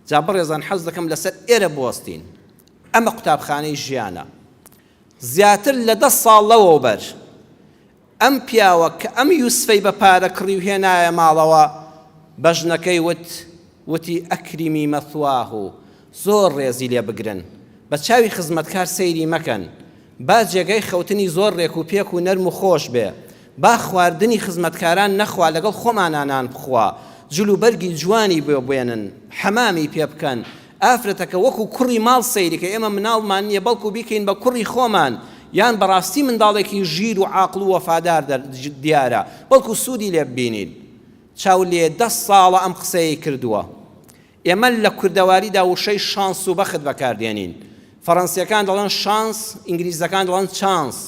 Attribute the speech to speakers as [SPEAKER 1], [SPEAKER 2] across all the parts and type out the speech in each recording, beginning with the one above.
[SPEAKER 1] جا بەڕێزان حەز دەکەم لەسەر ئێرە بوەستین. ئەمە قوتابخانەی ژیانە. زیاتر لە دە ساڵ لەوەوبەر ئەم پیاوە کە ئەم یوسفەی بە پارە کڕی و هێنایە ماڵەوە بە ژنەکەی وت، وتی اکرمی مثواه، زۆر ڕێزی لێ بگرن، بە چاوی خزمەتکار سەیری مەکەن، با جێگای خەوتنی زۆر ڕێک و پێک و نەرم و خۆش بێ، با خواردنی خزمەتکاران نەخوا لەگەڵ خۆمانا نان بخوا، جل و بەرگی جوانی بۆ بێنن، حەمامی پێ بکەن، ئافرەتەکە وەکو کوڕی ماڵ سەیری کە ئێمە مناڵمان نیە بەڵکو بیکەین بە کوڕی خۆمان، یان بەڕاستی منداڵێکی ژیر و عاقڵ و وەفادار دیارە، بەڵکو سوودی لێ ببینین. چاو لێ دە ساڵە ئەم قسەیەی کردووە. ئێمە لە کوردەواریدا وشەی شانس و بەخت بەکاردێنین. فەڕەنسیەکان دەڵێن شانس، ئینگلیزەکان دەڵێن chance.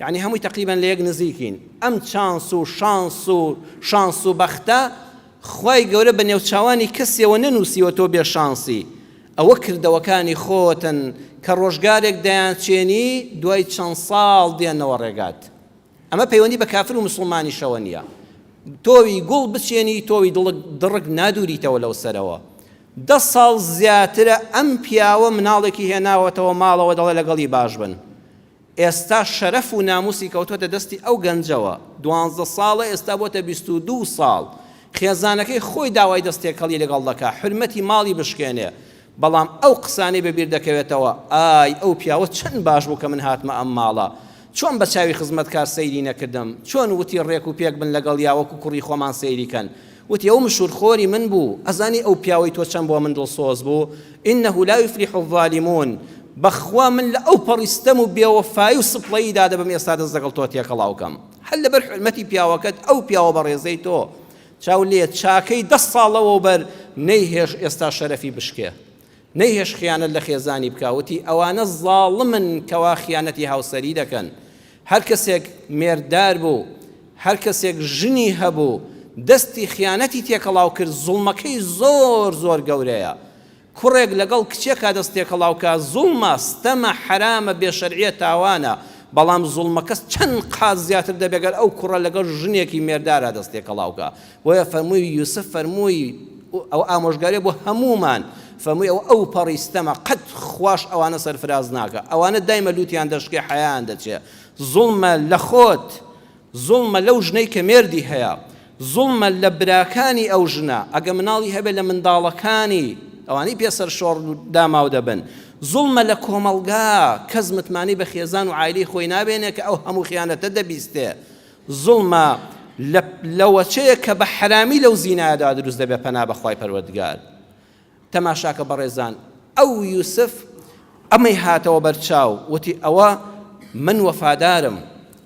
[SPEAKER 1] یەعنی هەمووی تەقریبەن لە یەک نزیکین. ئەم چانس و شانس و شانس و بەختە خوای گەورە بە نێوچاوانی کەسیەوە نەنووسیوە تۆ بێ شانسی. ئەوە کردەوەکانی خۆتن کە ڕۆژگارێک دەیانچێنی دوای چەند ساڵ دێنەوە ڕێگات. ئەمە پەیوەندی بە کافر و مسوڵمانیشەوە نییە. تۆوی گوڵ بچێنی تۆوی دڵک دڕک نادوریتەوە لەو سەرەوە. دە ساڵ زیاترە ئەم پیاوە مناڵێکی هێناوەتەوە ماڵەوە دەڵێ لەگەڵی باش بن. ئێستا شەرەف و ناموسی کەوتۆتە دەستی ئەو گەنجەوە، دوانزە ساڵە ئێستا بۆتە 22 ساڵ، خێزانەکەی خۆی داوای دەست تێکەڵی لەگەڵ دەکا حورمەتی ماڵی بشکێنێ، بەڵام ئەو قسانەی بە بیر دەکەوێتەوە، ئای ئەو پیاوە چەند باش بوو کە من هاتمە ئەم ماڵە، چۆن بە چاوی خزمەتکار سەیری نەکردم، چۆن وتی ڕێک و پێک بن لەگەڵیا وەکو کوڕی خۆمان سەیری کەن، وتی ئەو مشورخۆری من بوو، ئەزانی ئەو پیاوەی تۆ چەند بۆ من دڵسۆز بوو، انه لا یفلح الظالمون، بەخوا من لە ئەو پەڕی ستەم و بێوەفایی و سپڵەییدا دەبم ئێستا دەست لەگەڵ تۆ تێکەڵاو کەم، هەر لەبەر حورمەتی پیاوەکەت ئەو پیاوە بەڕێزەی تۆ، چاو لێ چاکەی دە ساڵ لەوەوبەر نەیهێشت ئێستا شەرەفی بشکێ، نەیهێشت خیانەت لە خێزانی بکا، وتی ئەوانە زاڵمن کەوا خیانەتی هاوسەری دەکەن، هەر کەسێک مێرددار بوو، هەر کەسێک ژنی هەبوو دەستی خیانەتی تێکەڵاو کرد زوڵمەکەی زۆر زۆر گەورەیە. کوڕێک لەگەڵ کچێکا دەست تێکەڵاو کا زوڵمە، ستەمە، حەرامە، بێ شەرعیە، تاوانە، بەڵام زوڵمەکە چەند قات زیاتر دەبێ گەر ئەو کوڕە لەگەڵ ژنێکی مێردارا دەست تێکەڵاو کا. بۆیە فەرمووی یوسف فەرمووی ئەوە ئامۆژگاریە بۆ هەموومان فەرمووی ئەوە ئەو پەڕی ستەمە قەت خواش ئەوانە سەرفراز ناکا ئەوانە دایمە لوتیان دەشکێ حەیایان دەچێ زوڵمە لە خۆت زوڵمە لەو ژنەی کە مێردی هەیە زوڵمە لە براکانی ئەو ژنە ئەگە مناڵی هەبێ لە منداڵەکانی ئەوانەی پێ سەرشۆڕ داماو دەبن زوڵمە لە کۆمەڵگا کەس متمانەی بە خێزان و عایلەی خۆی نابێنێ کە ئەو هەموو خیانەتە دەبیستێ زوڵمە لە لە وەچەیەک کە بە حەرامی لەو زینایەدا دروست دەبێت پەنا بە خوای پەروەردگار تەماشاکە بەڕێزان ئەو یوسف ئەمەی هاتەوە بەرچاو وتی ئەوە من وەفادارم.